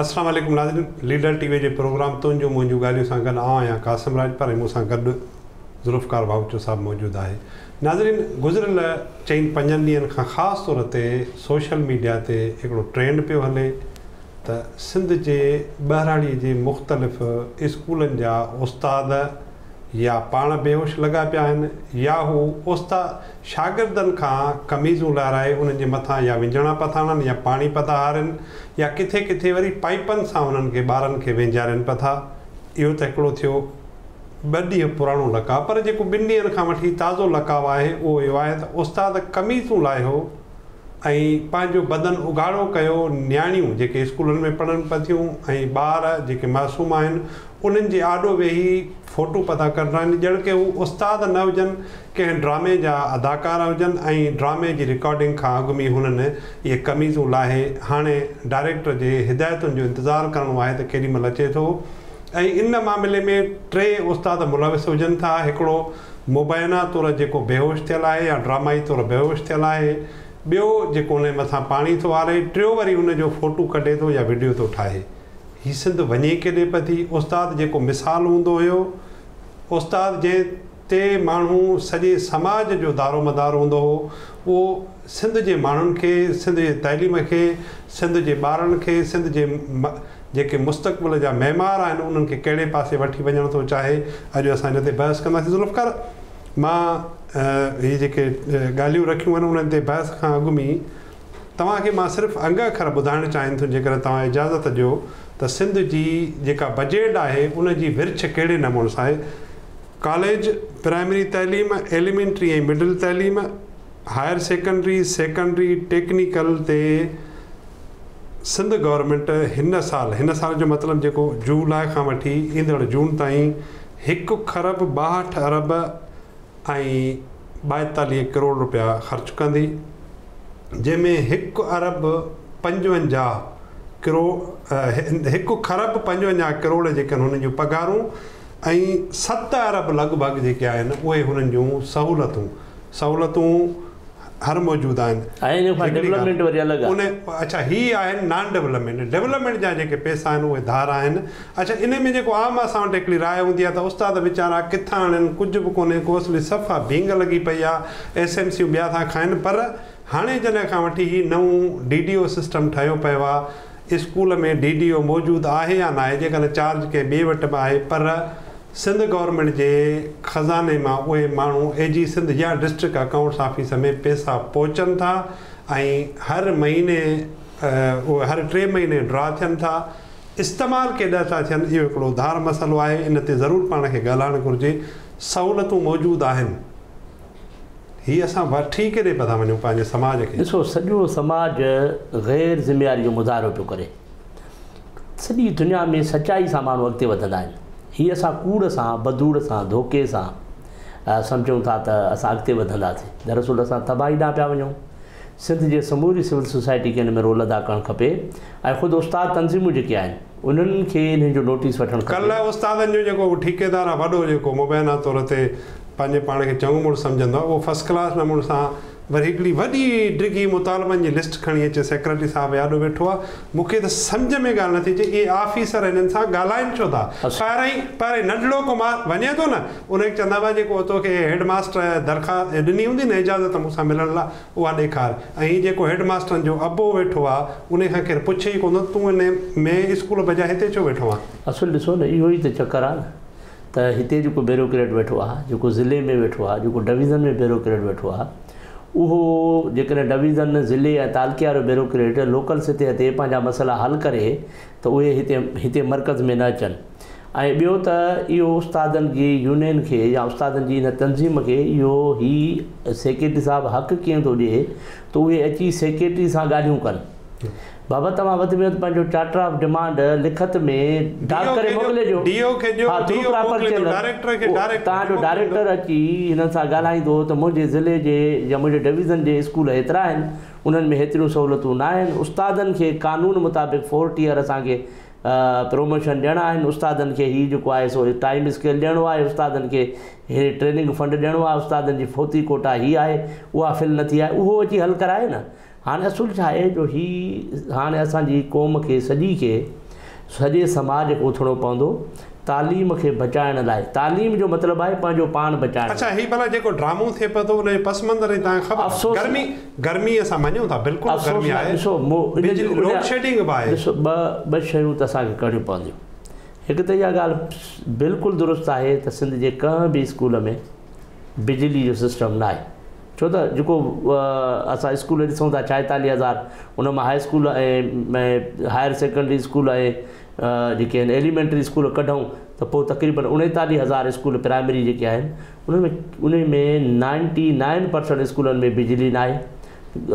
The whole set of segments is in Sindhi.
السلام عليڪم ناظرين ليڊر ٽي وي جي پروگرام تنهنجون منهنجون ڳالهيون سان گڏ آئون آهيان قاسم راڄپر ۽ مون سان گڏ ذوالفقار باهوچو صاحب موجود آهي. ناظرين گذريل چئن پنجن ڏينهن کان خاص طور تي سوشل ميڊيا تي هڪڙو ٽرينڊ پيو هلي ته سنڌ جي ٻهراڙي جي مختلف اسڪولن جا استاد يا پاڻ بيهوش لڳا پيا آهن يا هو استا شاگردن کان قميضون لاهرائي انهن جي مٿان يا وهنجڻا پيا ٿا هڻن يا پاڻي پيا ٿا هارين يا ڪٿي ڪٿي وري پائيپن سان انهن کي ٻارن کي وهنجارين پيا ٿا. اهو ته هڪڙو ٿيو ٻه ڏينهن پراڻو لقاء پر جيڪو ٻن ڏينهن کان وٺي تازو لقاء آهي اهو اهو آهي ته استاد قميصون لاهيو ۽ پنهنجو بدن اگهاڙو ڪيو نياڻيون جيڪي اسڪولن ۾ پڙهن پيون ٿيون ۽ ٻار جيڪي معصوم آهن انهن جي آڏو ويهي فوٽو پيا ٿا ڪڍرائن ڄڻ ڪي هو استاد نه هجن ڪنهن ڊرامي جا اداڪار هجن ۽ ڊرامي جي رڪارڊنگ کان اڳ ۾ هنن اهي قميصون لاهي هاڻي ڊائريڪٽر جي هدايتن جو انتظار ڪرڻو آهي ته ڪيڏي مهل اچي ٿو ۽ ان معاملي ۾ ٽي استاد ملوث هجن ٿا هڪڙو مبينا طور جيڪو بيهوش ٿيل آهي يا ڊرامائي طور بيهوش ٿيل آهي، ٻيو جيڪو ان جي مٿان پاڻي ٿو هاري، ٽيو وري ان جو فوٽو ڪڍي ٿو يا وڊيو ٿو ٺاهي. هي سنڌ وڃي ڪيڏي پئي ٿي؟ استاد جيڪو مثال هوندو هيو، استاد جنهن تي ماڻهو سڄي سماج جو دارومدار هوندو هو، اهو سنڌ جي ماڻهن کي، سنڌ جي تعليم کي، سنڌ جي ٻارن کي، سنڌ جي جيڪي مستقبل جا معمار آهن انهن کي ڪهڙي پاسي وٺي وڃڻ ٿو چاهي اڄ اسان ان تي بحث ڪنداسين. ذوالفقار مان هي جيڪي ڳالهيون رکيون آهن انهن تي بحث کان اڳ ۾ توهان کي مان صرف انگ اکر ٻڌائڻ چاهيان ٿو جيڪڏهن توهان اجازت ڏيو ته سنڌ جي جيڪا بجيٽ آهي ان جي ورڇ ڪهڙي نموني سان آهي. ڪاليج، پرائمري تعليم، ايليمينٽري ۽ مڊل تعليم، هائر سيڪنڊري، سيڪنڊري، ٽيڪنيڪل تي سنڌ گورنمينٽ هن سال، هن سال جو مطلب جيڪو جولاء کان وٺي ايندڙ جون تائين هڪ کرب 62 ارب ۽ 42 ڪروڙ رپيا خرچ ڪندي، جنهن ۾ هڪ ارب 55 ڪروڙ هڪ کرب 55 ڪروڙ جيڪي آهن هنن جون پگهارون ۽ 7 ارب لڳ ڀڳ جيڪي آهن اهي هنن جون سهولتون سهولتون هر موجود آهن. ۽ ان کان ڊولپمينٽ وري الڳ آهي. ان اڇا هي آهن نان ڊولپمينٽ، ڊولپمينٽ جا جيڪي پئسا آهن اهي ڌار آهن. اڇا ان ۾ جيڪو عام اسان وٽ هڪڙي راء هوندي آهي ته استاد ويچارا ڪٿان آڻين ڪجهه به ڪونهي ڪو اصلي صفا ڀينگ لڳي پئي آهي ايس ايم سيون ٻيا ٿا کائن پر هاڻي جڏهن کان وٺي هي نئون ڊي ڊي او سسٽم ٺهيو پيو آهي اسڪول ۾ ڊي ڊي او موجود آهي يا ناهي جيڪڏهن چارج ڪنهن ٻئي وٽ به آهي پر سنڌ گورنمينٽ جي خزاني مان اهي ماڻهو اي جي سنڌ يا ڊسٽرڪٽ اڪائونٽس آفيس ۾ پئسا پهچن ٿا ۽ هر مهيني اهي هر ٽي مهيني ڊرا ٿين ٿا استعمال ڪيڏا ٿا ٿين اهو هڪڙو ڌار مسئلو آهي ان تي ضرور پاڻ کي ڳالهائڻ گهرجي سهولتون موجود آهن هي اسان وٺي ڪيڏي پيا ٿا وڃون پنهنجي سماج کي. ڏسو سڄو سماج غير ذميواري جو مظاهرو پيو ڪري. سڄي دنيا ۾ سچائي سان ماڻهو اڳتي وڌندا آهن. هي اسان ڪوڙ سان، بدوڙ سان، ڌوڪي سان سمجهون ٿا ته اسان اڳتي وڌنداسين. دراصل اسان تباهي ڏانهن پيا وڃون. سنڌ جي سموري سول سوسائٽي کي ان ۾ رول ادا ڪرڻ کپي ۽ خود استاد تنظيمون جيڪي آهن انهن کي انهن جو نوٽيس وٺڻ کپي. ڪلهه استادن جو جيڪو ٺيڪيدار آهي وڏو جيڪو مبينا طور تي پنهنجي پاڻ کي چڱو مڙس سمجهندو آهي اهو فرسٽ ڪلاس نموني سان وري هڪڙي وڏي ڊگهي مطالبن جي لسٽ کڻي اچي سيڪريٽري صاحب جي آڏو ويٺو آهي. مون کي ته سمجهه ۾ ڳالهه نٿي اچي اهي آفيسر هنن سان ڳالهائين ڇو ٿا؟ پهرئين پهرئين ننڍڙو ڪو ما وڃي ٿو نه ان کي چوندا هئا جيڪو توکي هيڊ ماستر درخواست ڏني هوندي نه اجازت مون سان ملڻ لاء اها ڏيکار ۽ هي جيڪو هيڊ ماسترن جو ابو ويٺو آهي ان کان ڪير پڇي ئي ڪونه ٿو تون ان ۾ اسڪول بجاء هتي ڇو ويٺو آهين؟ اصل ڏسو نه اهو ئي ته چڪر آهي نه. ته هتي جيڪو بيروڪريٽ ويٺو آهي، جيڪو ضلعي ۾ ويٺو آهي، جيڪو ڊويزن ۾ بيروڪريٽ ويٺو آهي، اهو جيڪڏهن ڊويزن، ضلعي ۽ تعلقي وارو بيروڪريٽ لوڪل سطح تي پنهنجا مسئلا حل ڪري ته اهي هتي هتي مرڪز ۾ نه اچن ۽ ٻيو ته اهو استادن جي يونين کي يا استادن جي ان تنظيم کي اهو هي سيڪريٽري صاحب حق ڪيئن ٿو ڏئي ته اهي اچي سيڪريٽري سان ڳالهيون ڪن. بابا توهان وڌ ۾ وڌ پنهنجو چارٽر آف ڊمانڊ لکت ۾ ڊاڪ ڪري موڪلي ڏيو. ڊي او کي ڏيو، ها ڊي ٿرو او پراپر موڪليندو چينل ڊائريڪٽر کي، ڊائريڪٽر توهان جو موڪليندو. ڊائريڪٽر اچي هنن سان ڳالهائيندو ته منهنجي ضلعي جي يا منهنجي ڊويزن جي اسڪول هيترا آهن انهن ۾ هيتريون سهولتون نه آهن استادن کي قانون مطابق فور ٽيئر اسان کي پروموشن ڏيڻا آهن استادن کي هي جيڪو آهي سو ٽائيم اسڪيل ڏيڻو آهي استادن کي هي ٽريننگ فنڊ ڏيڻو آهي استادن جي فوتي ڪوٽا هي آهي اها فل نه ٿي آهي اهو اچي حل ڪرائي نه. هاڻي اصل ڇا آهي جو هي هاڻي اسان جي قوم کي سڄي کي سڄي سماج کي اٿڻو پوندو تعليم کي بچائڻ لاء. تعليم جو مطلب آهي پنهنجو پاڻ بچائڻ. اڇا هي ڀلا جيڪو ڊرامو ٿئي پيو ٿو ان جو پس منظر ۽ توهان کي خبر افسوس گرمي گرمي اسان مڃون ٿا بلڪل افسوس گرمي نه آهي ڏسو مون ان بجلي لوڊ شيڊنگ به آهي. ڏسو ٻه شيون ته اسان کي ڪرڻيون پونديون. هڪ ته اها ڳالهه بلڪل درست آهي ته سنڌ جي ڪنهن به اسڪول ۾ بجلي جو سسٽم ناهي. ڇو ته جيڪو اسان اسڪول ڏسون ٿا 46,000 ان مان high school ۽ higher secondary school ۽ جيڪي آهن ايليمينٽري اسڪول ڪڍون ته پوء تقريبن 39,000 اسڪول پرائمري جيڪي آهن انهن ۾ انهي ۾ 99% اسڪولن ۾ بجلي ناهي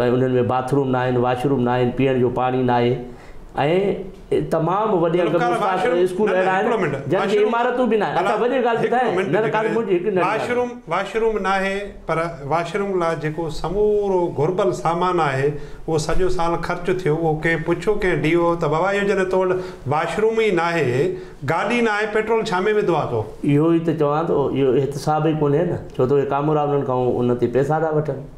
۽ انهن ۾ باٿ روم ناهن واش روم ناهن پيئڻ جو پاڻي ناهي ۽ تمام وڏي انگ ۾ استاد اسڪول اهڙا آهن جن کي عمارتون به ناهن. اڇا وڃي ڳالهه ٻڌايان نه نه ڪاڪا منهنجي هڪ ننڍي ڳالهه. واش روم واش روم ناهي پر واش روم لاء جيڪو سمورو گهربل سامان آهي اهو سڄو سال خرچ ٿيو اهو ڪنهن پڇيو ڪنهن ڊي او ته بابا اهو جڏهن تو وٽ واش روم ئي ناهي گاڏي ناهي پيٽرول ڇا ۾ وڌو آ تو. اهو ئي ته چوان ٿو اهو احتساب ئي ڪونهي نه ڇو ته اهي ڪامورا انهن کان ان تي پئسا ٿا وٺن.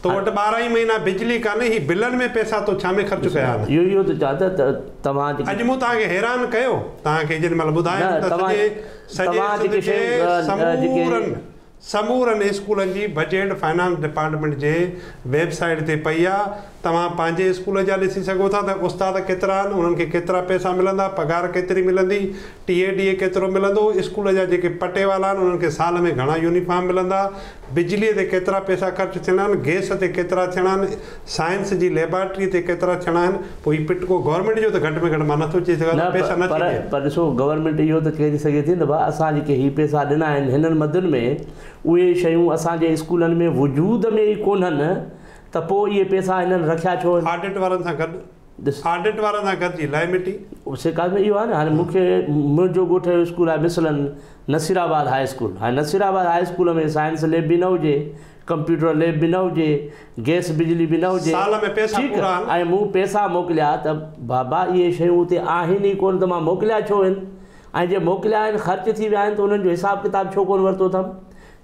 تو وٽ 12 ئي مهينا بجلي ڪانهي هي بلن ۾ پئسا تو ڇا ۾ خرچ ڪيا آهن. اهو اهو ته چوان ٿو ته توهان جيڪي. اڄ مون توهان کي حيران ڪيو توهان کي جيڏي مهل ٻڌايم نه ته توهان سڄي سڄي توهان سنڌ جيڪي جي شيون جيڪي. سمورن سمورن اسڪولن جي بجيٽ فائنانس ڊپارٽمينٽ جي ويب سائيٽ تي پئي آ توهان پنهنجي اسڪول جا ڏسي سگهو ٿا ته استاد ڪيترا آهن انهن کي ڪيترا پئسا ملندا پگهار ڪيتري ملندي ٽي اي ڊي اي ڪيترو ملندو اسڪول جا جيڪي پٽيوالا آهن انهن کي سال ۾ گهڻا يونيفارم ملندا بجليء تي ڪيترا پئسا خرچ ٿيڻا آهن، گئس تي ڪيترا ٿيڻا آهن، سائنس جي ليبارٽريء تي ڪيترا ٿيڻا آهن، پوء هي پٽڪو گورنمينٽ جو ته گهٽ ۾ گهٽ مان نٿو چئي سگهان نه ته پئسا نه پر ٿي ڏئي. پر ڏسو گورنمينٽ اهو ته چئي سگهي ٿي نه ڀاء اسان جيڪي هي پئسا ڏنا آهن هنن مدن ۾ اهي شيون اسان جي اسڪولن ۾ وجود ۾ ئي ڪونهن ته پوء اهي پئسا هنن رکيا ڇو آهن؟ آڊٽ وارن سان گڏ ڏس. آڊٽ وارن سان گڏجي لائي مٽي. سيڪاز ۾ اهو آهي نه هاڻي مون کي منهنجو ڳوٺ جو اسڪول آهي مثلاً نصير آباد هاء اسڪول هاڻي نصير آباد هاء اسڪول ۾ سائنس ليب به نه هجي ڪمپيوٽر ليب به نه هجي گئس بجلي به نه هجي سال ۾ پئسا ٺيڪ پورا آهن. ۽ مون پئسا موڪليا ته بابا اهي شيون اتي آهن ئي ڪونه ته مان موڪليا ڇو آهن ۽ جي موڪليا آهن خرچ ٿي ويا آهن ته انهن جو حساب ڪتاب ڇو ڪونه ورتو اٿم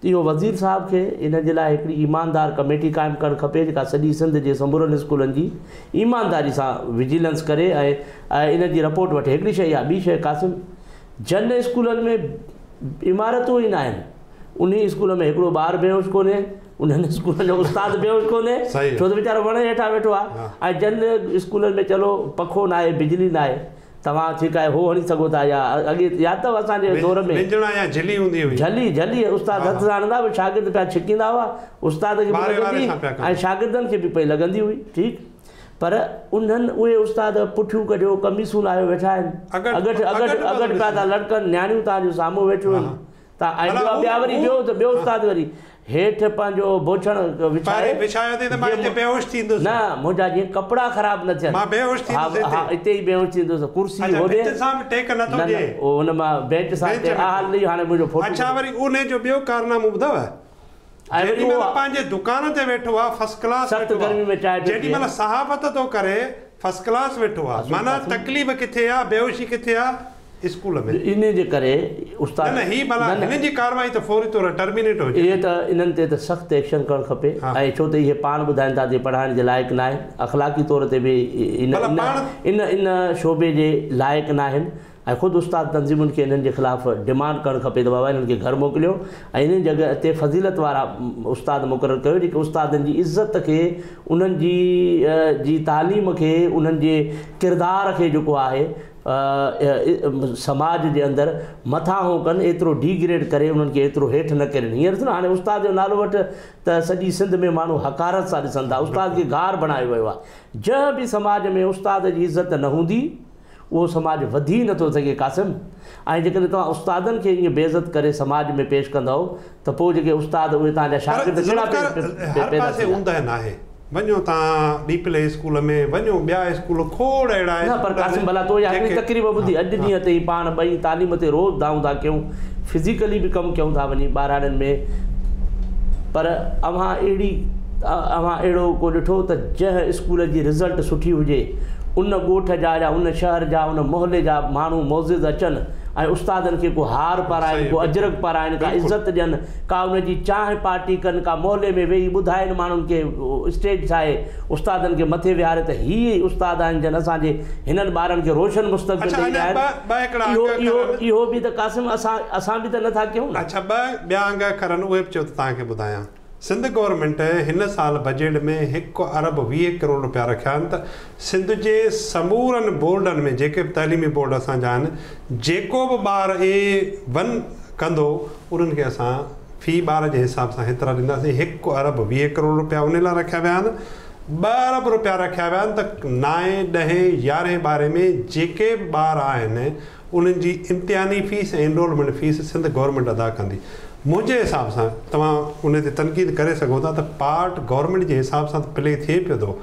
ته اهو وزير صاحب کي ان جي لاء هڪڙي ايماندار ڪميٽي قائم ڪرڻ کپي جيڪا سڄي سنڌ جي سمورن اسڪولن جي ايمانداري سان وجيلنس ڪري ۽ ان جي رپورٽ وٺي هڪڙي شيء اها ٻي شيء قاسم جن اسڪولن ۾ عمارتون ئي ناهن انهي اسڪول ۾ هڪڙو ٻار بيهوش ڪونهي انهن اسڪولن جو استاد بيهوش ڪونهي ڇو ته ويچارو وڻ هيٺان ويٺو آهي ۽ جن اسڪولن ۾ چلو پکو ناهي بجلي ناهي توهان ٺيڪ آهي هو هڻي سگهو ٿا يا اڳي ياد اٿو اسان جي دور ۾ وينجڻا يا جهلي هوندي هئي. جهلي جهلي استاد هٿ سان هڻندا هئا شاگرد پيا ڇڪيندا هئا استاد کي به واري واري لڳندي سان پيا ڪندا. ۽ شاگردن کي به پئي لڳندي هئي ٺيڪ پر انهن اهي استاد پٺيون ڪڍيو قميصون لاهيو ويٺا آهن اڳٺ اڳٺ اڳٺ اڳٺ اڳٺ پيا ٿا لڙڪن نياڻيون توهان جون سامهون ويٺيون آهن ته ۽ ڀلا ٻيا هو ٻيا وري هو ٻيو ته ٻيو استاد وري هيٺ پنهنجو بوڇڻ پائي وڇائي وڇايو اٿئي ته مان جيئن هتي بيهوش ٿيندس. نه منهنجا جيئن ڪپڙا خراب نه ٿين مان بيهوش ها ٿيندس ها هتي. اتي ئي بيهوش ٿيندس ڪرسي اڇا هوڏي ڀت سان به ٽيڪ نٿو نه نه ڏئي. ان مان بينچ سان بينچ ۾ آ هل هاڻي منهنجو فوٽو اڇا وري انهي جو ٻيو ڪارنامو ٻڌو؟ ۽ وري جيڏي مهل اهو پنهنجي دڪان تي ويٺو آ فرسٽ ڪلاس سخت ويٺو آ گرمي ۾ چانهه پيو جيڏي پيئي. مهل صحافت ٿو ڪري فرسٽ ڪلاس ويٺو آ معنيٰ تڪليف ڪٿي آ بيهوشي ڪٿي آ اسڪول ۾. انهي جي ڪري استاد نه نه هي ڀلا نه نه هنن جي ڪارروائي ته فوري طور ٽرمينيٽ هجي. اهي ته انهن تي ته سخت ايڪشن ڪرڻ کپي ۽ ڇو ته اهي پاڻ ٻڌائين ٿا ته اهي پڙهائڻ جي لائق ناهن اخلاقي طور تي به ان ڀلا ان پاڻ ان ان شعبي جي لائق ناهن ۽ خود استاد تنظيمن کي انهن جي خلاف ڊمانڊ ڪرڻ کپي ته بابا انهن کي گهر موڪليو ۽ انهن جڳهه تي فضيلت وارا استاد مقرر ڪيو جيڪي استادن جي عزت کي انهن جي جي تعليم کي انهن جي ڪردار کي جيڪو آهي سماج جي اندر مٿانهون ڪن ايترو ڊي گريڊ ڪري انهن کي ايترو هيٺ نه ڪرين هينئر ڏسو نه هاڻي استاد جو نالو وٺ ته سڄي سنڌ ۾ ماڻهو حقارت سان ڏسن ٿا استاد کي گار بڻايو ويو آهي جنهن به سماج ۾ استاد جي عزت نه هوندي اهو سماج وڌي نه ٿو سگهي قاسم ۽ جيڪڏهن توهان استادن کي ائين بي عزت ڪري سماج ۾ پيش ڪندؤ ته پوء جيڪي استاد اهي توهان جا پر شاگرد ڪهڙا ذوالفقار هر پيدا پاسي ٿيندا. اوندهه ناهي وڃو توهان ڏيپلي اسڪول ۾ وڃو ٻيا اسڪول کوڙ اهڙا نه پر اسڪول قاسم آهن ڀلا تو اها هڪڙي جيڪي تقريب ٻڌي اڄ ڏينهن تائين پاڻ ٻئي تعليم تي روز دانهون ٿا ڪيون فزيڪلي به ڪم ڪيون ٿا وڃي ٻهراڙين ۾ پر اوهان اهڙي اوهان اهڙو ڪو ڏٺو ته جنهن اسڪول جي رزلٽ سٺي هجي ان ڳوٺ جا يا ان شهر جا ان محلي جا ماڻهو معزز اچن ۽ استادن کي ڪو هار پارائن، ڪو اجرڪ پارائن، ڪا عزت ڏين، ڪا ان جي چانهه پارٽي ڪن، ڪا محلي ۾ ويهي ٻڌائن ماڻهن کي اسٽيج ٺاهي استادن کي مٿي ويهاري ته هي ئي استاد آهن جن اسان جي هنن ٻارن کي روشن مستقبل ڏئي رهيا آهن. اهو اهو اهو به ته قاسم اسان اسان به ته نه ٿا ڪيون نه. اڇا ٻه ٻيا انگ اکر آهن اهي به چئو ته توهان کي ٻڌايان. سنڌ گورنمينٽ هن سال بجيٽ ۾ هڪ ارب 20 ڪروڙ رپيا رکيا آهن ته سنڌ جي سمورن بورڊن ۾ جيڪي به تعليمي بورڊ اسان جا آهن جيڪو به ٻار اي ون ڪندو انهن کي اسان في ٻار جي حساب سان هيترا ڏينداسين هڪ ارب 20 ڪروڙ رپيا ان لاء رکيا ويا آهن 2 ارب رپيا رکيا ويا آهن ته نائين ڏهين يارهين ٻارهين ۾ جيڪي به ٻار آهن انهن جي امتحاني fee ۽ enrolment fee Sindh government ادا ڪندي. منهنجي حساب سان توهان ان تي تنقيد ڪري سگهو ٿا ته پارٽ گورنمينٽ جي حساب سان ته پلي ٿئي پيو ٿو.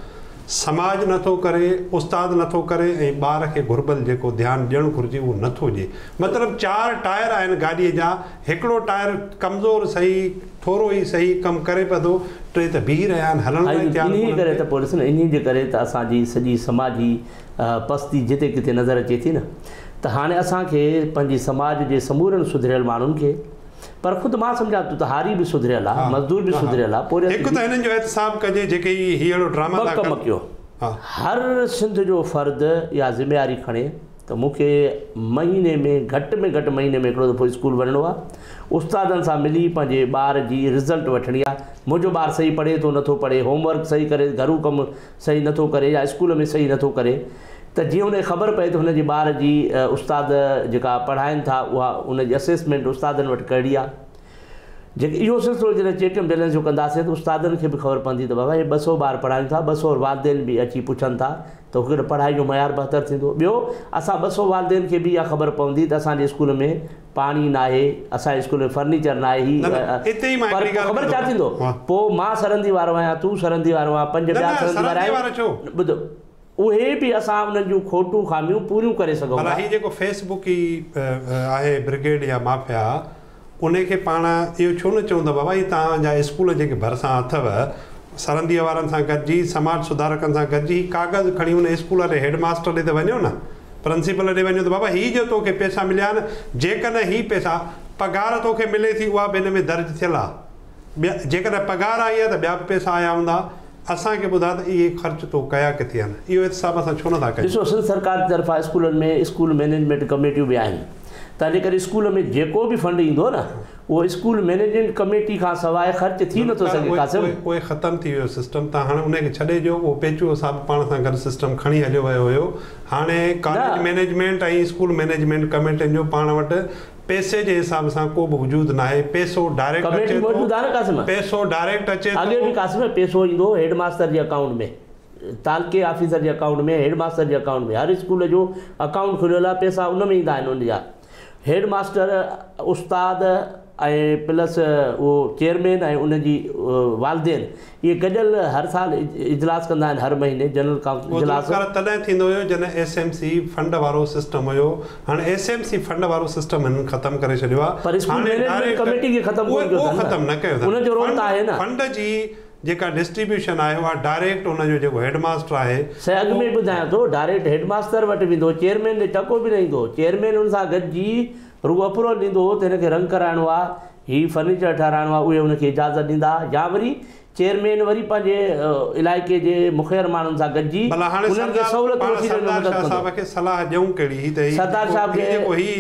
سماج نه ٿو ڪري، استاد نه ٿو ڪري ۽ ٻار کي گهربل جيڪو ڌيان ڏيڻ گهرجي اهو نه ٿو ڏئي. مطلب چار ٽائر آهن گاڏيء جا، هڪڙو ٽائر ڪمزور سهي، ٿورو ئي سهي ڪم ڪري پيو ٿو، ٽي ته بيهي رهيا آهن، هلڻ لاء تيار انهيء ڪونهن ڪري ڪي. ته پوء ڏس نه انهيء جي ڪري ته اسان جي سڄي سماجي پستي جتي ڪٿي نظر اچي ٿي نه ته هاڻي اسان کي پنهنجي سماج جي سمورن سڌريل ماڻهن کي پر خود مان سمجهان ٿو ته هاري به سڌريل آ مزدور به سڌريل آ پورهيت هڪ ته هنن جو احتساب ڪجي جيڪي هي اهڙو ڊراما ٿا ڪن. ٻه ڪم ڪيو هر سنڌ جو فرد اها ذميواري کڻي ته مون کي مهيني ۾ گهٽ ۾ گهٽ مهيني ۾ هڪڙو دفعو اسڪول وڃڻو آ استادن سان ملي پنهنجي ٻار جي رزلٽ وٺڻي آ منهنجو ٻار صحيح پڙهي ٿو نٿو پڙهي هوم ورڪ صحيح ڪري گهرو ڪم صحيح نٿو ڪري يا اسڪول ۾ صحيح نٿو ڪري ته جيئن ان کي خبر پئي ته هن جي ٻار جي استاد جيڪا پڙهائن ٿا اها ان جي اسيسمينٽ استادن وٽ ڪهڙي آهي. جيڪي اهو سلسلو جڏهن چيڪ اينڊ بيلنس جو ڪنداسين ته استادن کي به خبر پوندي ته بابا هي 200 ٻار پڙهايون ٿا 200 والدين به اچي پڇن ٿا ته هڪ پڙهائي جو معيار بهتر ٿيندو ٻيو اسان 200 والدين کي به اها خبر پوندي ته اسان جي اسڪول ۾ پاڻي ناهي، اسان جي اسڪول ۾ فرنيچر ناهي، هي پر پوء خبر ڇا ٿيندو؟ پوء مان سرندي وارو آهيان، تون سرندي وارو آهين، پنج ٻيا سرندي وارا آهن، ٻڌ اهي به اسان انهن جون کوٽون خاميون پوريون ڪري سگهون ٿا. ڀلا هي جيڪو فيس بڪي آهي برگيڊ يا مافيا انهي کي پاڻ اهو ڇو نه چئون ته بابا هي توهان جا اسڪول جيڪي ڀرسان اٿو سرنديء وارن سان گڏجي سماج سڌارڪن سان گڏجي هي ڪاغذ کڻي ان اسڪول واري هيڊ ماستر ڏي ته وڃو نه. پرنسپل ڏي وڃو ته بابا هي جو توکي پئسا مليا آهن جيڪڏهن هي پئسا پگهار توکي ملي ٿي اها به هن ۾ درج ٿيل آهي ٻيا جيڪڏهن پگهار آئي آهي ته ٻيا به پئسا آيا هوندا اسان کي ٻڌاء ته اهي خرچ تو ڪيا ڪٿي آهن اهو احتساب اسان ڇو نٿا ڪيون. ڏسو سنڌ سرڪار جي طرفان اسڪولن ۾ اسڪول مئنيجمينٽ ڪميٽيون به آهن تنهن جي ڪري اسڪول ۾ جيڪو به فنڊ ايندو نه اهو اسڪول مئنيجمينٽ ڪميٽي کان سواء خرچ ٿي نٿو سگهي قاسم. اهي ختم ٿي ويو سسٽم تان هاڻي انهي کي ڇڏي ڏيو اهو پيچوهو صاحب پاڻ سان گڏ سسٽم کڻي هليو ويو هيو هاڻي ڪاليج مئنيجمينٽ ۽ اسڪول مئنيجمينٽ ڪميٽين جو پاڻ وٽ پئسي جي حساب سان ڪو به وجود ناهي پئسو ڊائريڪٽ اچي ٿو پئسو ڊائريڪٽ اچي ٿو. اڳي به قاسم پئسو ايندو هو هيڊ ماستر جي اڪائونٽ ۾ تعلقي آفيسر جي اڪائونٽ ۾ هيڊ ماستر جي اڪائونٽ ۾ هر اسڪول جو اڪائونٽ کليل آهي پئسا ان ۾ ايندا آهن ان جا هيڊ ماستر، استاد ۽ پلس اهو چيئرمين ۽ ان جي والدين اهي گڏيل هر سال اجلاس ڪندا آهن هر مهيني جنرل ڪائونسل اهو اجلاس. ذوالفقار تڏهن ٿيندو هيو جڏهن ايس ايم سي فنڊ وارو سسٽم هيو هاڻي ايس ايم سي فنڊ وارو سسٽم هنن ختم ڪري ڇڏيو آهي پر اسڪول هاڻي مئنيجمينٽ ڊائريڪٽ ڪميٽي کي ختم اهي ڪونه ڪيو اهو اٿن ختم نه نه ڪيو اٿن ان جو رول فنڊ ته آهي نه. فنڊ جي جيڪا ڊسٽريبيوشن آهي اها ڊائريڪٽ ان جو جيڪو هيڊ ماستر آهي سائين اڳ ۾ اهو. ٻڌايان ٿو ڊائريڪٽ هيڊ ماستر وٽ ويندو هو چيئرمين ڏي ٽڪو به نه ايندو هو چيئرمين ان سان گڏجي رڳو اپروول ڏيندو هو ته هن کي رنگ ڪرائڻو آهي هي فرنيچر ٺهرائڻو آهي اهي ان کي اجازت ڏيندا ها يا وري چيئرمين وري پنهنجي علائقي جي مخير ماڻهن سان گڏجي ڀلا هاڻي انهن کي سردار سهولتون پاڻ وٺي ڏيڻ ۾ سردار مدد شاهه ڪندو صاحب کي صلاح ڏيون ڪهڙي هي ته هي سردار جيڪو صاحب هي کي جيڪو هي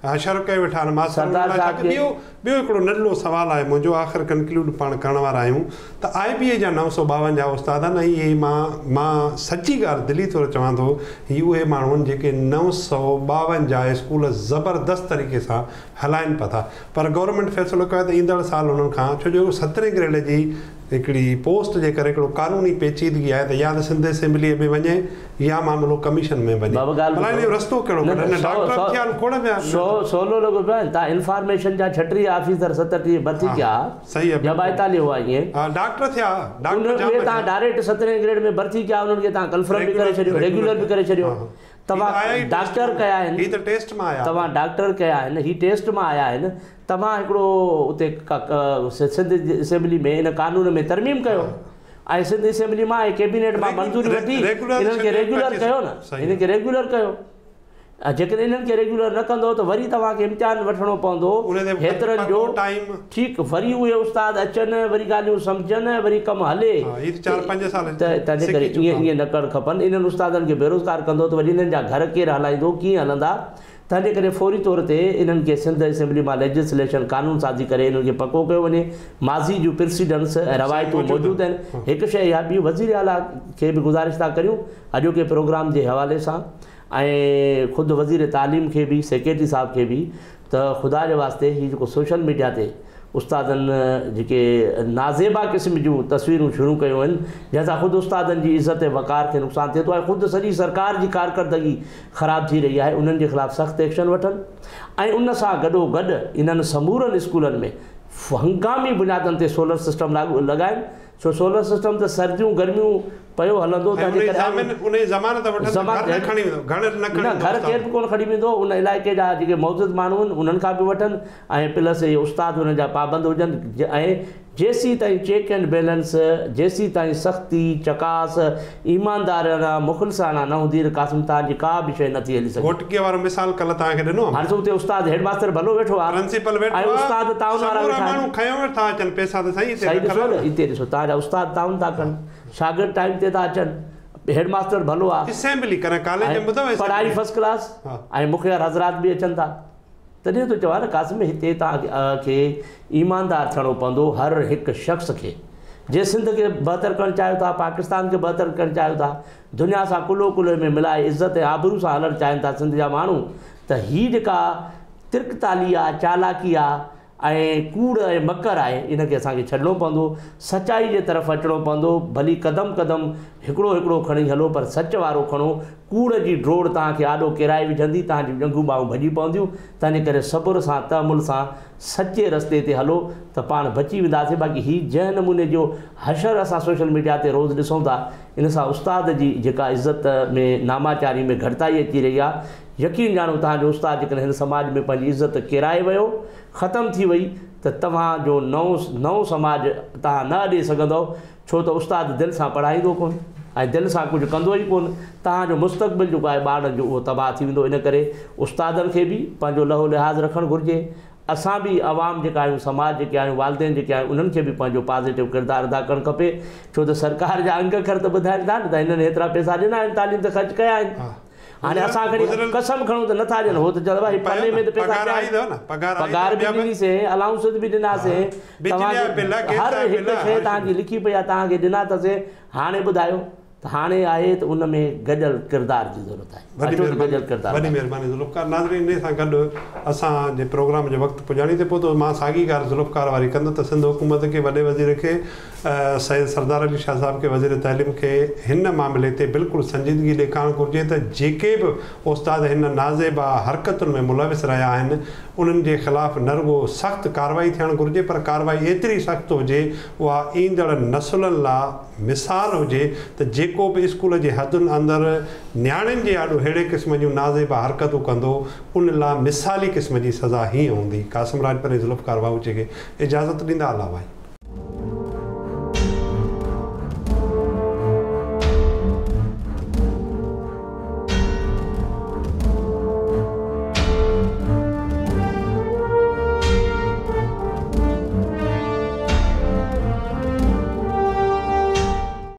حشر ڪيو ويٺا آهن ماسترن سردار الائي ڇا صاحب کي. ٻيو ٻيو هڪڙو ننڍڙو سوال آهي منهنجو آخر ڪنڪلوڊ پاڻ ڪرڻ وارا آهيون ته آء بي اي جا 952 استاد آهن ۽ اهي مان مان سچي ڳالهه دلي طور چوان ٿو هي اهي ماڻهو آهن جيڪي 952 اسڪول زبردست طريقي سان هلائن پيا ٿا پر گورنمينٽ فيصلو ڪيو آهي ته ايندڙ سال انهن کان ڇو جو سترهين گريڊ جي هڪڙي پوسٽ جي ڪري هڪڙو قانوني پيچيدگي آهي ته يا ته سنڌ اسيمبليء ۾ وڃي يا معاملو ڪميشن ۾ وڃي. بابا ڳالهه ڀلا ان ٻڌو جو رستو ڪهڙو نه ڪڍن؟ نه ڊاڪٽر به ٿيا آهن کوڙ ٻيا. سو سولو لڳو پيو آهي تان انفارميشن جا 36 آفيسر 37 ڀرتي ها ڪيا صحيح آهي يا بلڪل 42 هئا ائين ها ڊاڪٽر ٿيا ان ڊاڪٽر جام اهي ٿيا. تان ڊائريڪٽ سترهين گريڊ ۾ ڀرتي ڪيا انهن کي تان ڪنفرم به ڪري ريگيولر ڇڏيو ريگيولر ريگيولر به ڪري ڇڏيو ها ها هي ته آيا توهان ئي ٽيسٽ ڊاڪٽر مان ڪيا آهن هي ته ٽيسٽ مان آيا. توهان ڊاڪٽر ڪيا آهن هي ٽيسٽ مان آيا آهن توهان هڪڙو اتي سنڌ اسيمبلي ۾ ان قانون ۾ ترميم ڪيو. ۽ سنڌ اسيمبلي مان ۽ ڪيبينيٽ مان منظوري وٺي انهن کي ريگيولر ڪيو نه، انهن کي ريگيولر ڪيو. جيڪڏهن انهن کي ريگيولر نه ڪندو ته وري توهان کي امتحان وٺڻو پوندو هيترن جو، ٺيڪ وري اهي استاد اچن وري ڳالهيون سمجهن وري ڪم هلي ته تنهنجي ڪري ائين ائين نه ڪرڻ کپن. انهن استادن کي بيروزگار ڪندو ته وري انهن جا گهر ڪير هلائيندو، ڪيئن هلندا؟ تنهنجي ڪري فوري طور تي انهن کي سنڌ اسيمبلي مان ليجسليشن، قانون سازي، ڪري انهن کي پڪو ڪيو وڃي. ماضي جون پرسيڊنس ۽ روايتون موجود آهن. هڪ شيء اها ٻي وزير اعليٰ کي به گذارش ٿا ڪريون اڄوڪي پروگرام جي حوالي سان ۽ خود وزير تعليم کي به سيڪريٽري صاحب کي به ته خدا جي واسطي هي جيڪو سوشل ميڊيا تي استادن جيڪي نازيبا قسم جون تصويرون شروع ڪيون آهن جنهن سان خود استادن جي عزت ۽ وقار کي نقصان ٿئي ٿو ۽ خود سڄي سرڪار جي ڪارڪردگي خراب ٿي رهي آهي انهن جي خلاف سخت ايڪشن وٺن ۽ ان سان گڏو گڏ انهن سمورن اسڪولن ۾ هنگامي بنيادن تي سولر سسٽم لاڳو لڳائن ڇو سولر سسٽم ته سرديون گرميون پيو هلندو تنهن جي ڪري انهي جي ضمانت وٺن ته گهر نه کڻي ويندو گهر نه کڻي ويندو گهر ڪير به ڪونه کڻي ويندو ان علائقي جا جيڪي معزز ماڻهو آهن انهن کان به وٺن ۽ پلس اهي استاد انهن جا پابند هجن ۽ جيسين تائين چيڪ اينڊ بيلنس جيسين تائين سختي چڪاس ايماندارانه مخلصانه نه هوندي ته قاسم توهان جي ڪا به شيء نه ٿي هلي سگهي. گهوٽڪيء وارو مثال ڪلهه توهان کي ڏنو هئم. هاڻي اتي استاد هيڊ ماستر ڀلو ويٺو آهي. پرنسپل ويٺو آهي. ۽ استاد تعاون وارا ويٺا آهن. سمورا ماڻهو کنيو ويٺا اچن پئسا ته سائين هتي رکيل آهن. سائين ڏسو نه هتي ڏسو توهان جا استاد تعاون ٿا ڪن شاگرد ٽائيم تي ٿا اچن هيڊ ماستر ڀلو آهي. اسيمبلي ڪڏهن ڪاليج ۾ ٻڌو اسيمبلي. پڙهائي فرسٽ ڪلاس ۽ مخير حضرات به اچن ٿا. تڏهن ٿو چوان نه قاسم هتي توهان کي ايماندار ٿيڻو پوندو هر هڪ شخص کي جي سنڌ کي بهتر ڪرڻ چاهيو ٿا پاڪستان کي بهتر ڪرڻ چاهيو ٿا دنيا سان ڪلهو ڪلهي ۾ ملائي عزت ۽ آبرو سان هلڻ چاهين ٿا سنڌ جا ماڻهو ته هي جيڪا ترڪتالي آ چالاڪي آ ۽ ڪوڙ ۽ مڪر آهي ان کي اسان کي ڇڏڻو پوندو سچائي جي طرف اچڻو پوندو ڀلي قدم قدم هڪڙو هڪڙو کڻي هلو پر سچ وارو کڻو ڪوڙ جي ڊوڙ توهان کي آڏو ڪيرائي وجهندي، توهان جون ڄنگهون ٻانهون ڀڄي پونديون، تنهنجي ڪري صبر سان، تحمل سان سچي رستي تي هلو ته پاڻ بچي وينداسين، باقي هي جنهن نموني جو حشر اسان سوشل ميڊيا تي روز ڏسون ٿا، ان سان استاد جي جيڪا عزت ۾ ناماچاري ۾ گهٽتائي اچي رهي آهي، يقين ڄاڻو توهان جو استاد جيڪڏهن هن سماج ۾ پنهنجي عزت ڪيرائي ويو، ختم ٿي وئي ته توهان جو نئون نئون سماج توهان نه اڏي سگهندؤ، ڇو ته استاد دل سان پڙهائيندو ڪونه ۽ دل سان ڪجهه ڪندو ئي ڪونه، توهان جو مستقبل جيڪو آهي ٻارڙن جو اهو تباهه ٿي ويندو، ان ڪري استادن کي به پنهنجو لهو لحاظ رکڻ گهرجي، اسان به عوام جيڪا آهيون، سماج جيڪي آهيون، والدين جيڪي آهيون انهن کي به پنهنجو پازيٽو ڪردار ادا ڪرڻ کپي، ڇو ته سرڪار جا انگ اکر ته ٻڌائين ٿا نه ته هنن هيترا پئسا ڏنا آهن تعليم تي خرچ ڪيا آهن. هاڻي اسان کڻي قسم کڻون ته نٿا ڏين، هو ته چوندا هي پني ۾ ته پئسا پيا آهن، پگهار به ڏني سين، الائونسز به ڏناسين، توهان کي هر هڪ شيء توهان جي لکي پئي آهي، توهان کي ڏنا اٿسين، هاڻي ٻڌايو ته هاڻي آهي ته ان ۾ گڏيل ڪردار جي ضرورت آهي، اچو ته گڏيل ڪردار وڏي مهرباني ذوالفقار. ناظرين انهي سان گڏ اسان جي پروگرام جو وقت پڄاڻي تي پهتو، مان ساڳي ڳالهه ذوالفقار واري ڪندس ته سنڌ حڪومت کي، وڏي وزير کي، سيد سردار علي شاهه صاحب کي وزير تعليم کي هن معاملي تي بلڪل سنجيدگي ڏيکارڻ گهرجي ته جيڪي به استاد هن نازيبا حرڪتن ۾ ملوث رهيا آهن انهن جي خلاف نه رڳو سخت ڪارروائي ٿيڻ گهرجي پر ڪارروائي ايتري سخت هجي اها ايندڙ نسلن لا مثال هجي ته جيڪو به اسڪول جي حدن اندر نياڻين جي آڏو ههڙي قسم جون نازيبا حرڪتون ڪندو ان لا مثالي قسم جي سزا هيئن هوندي. قاسم راڄپر ۽ ذوالفقار واهوچي کي اجازت ڏيندا الله واهي.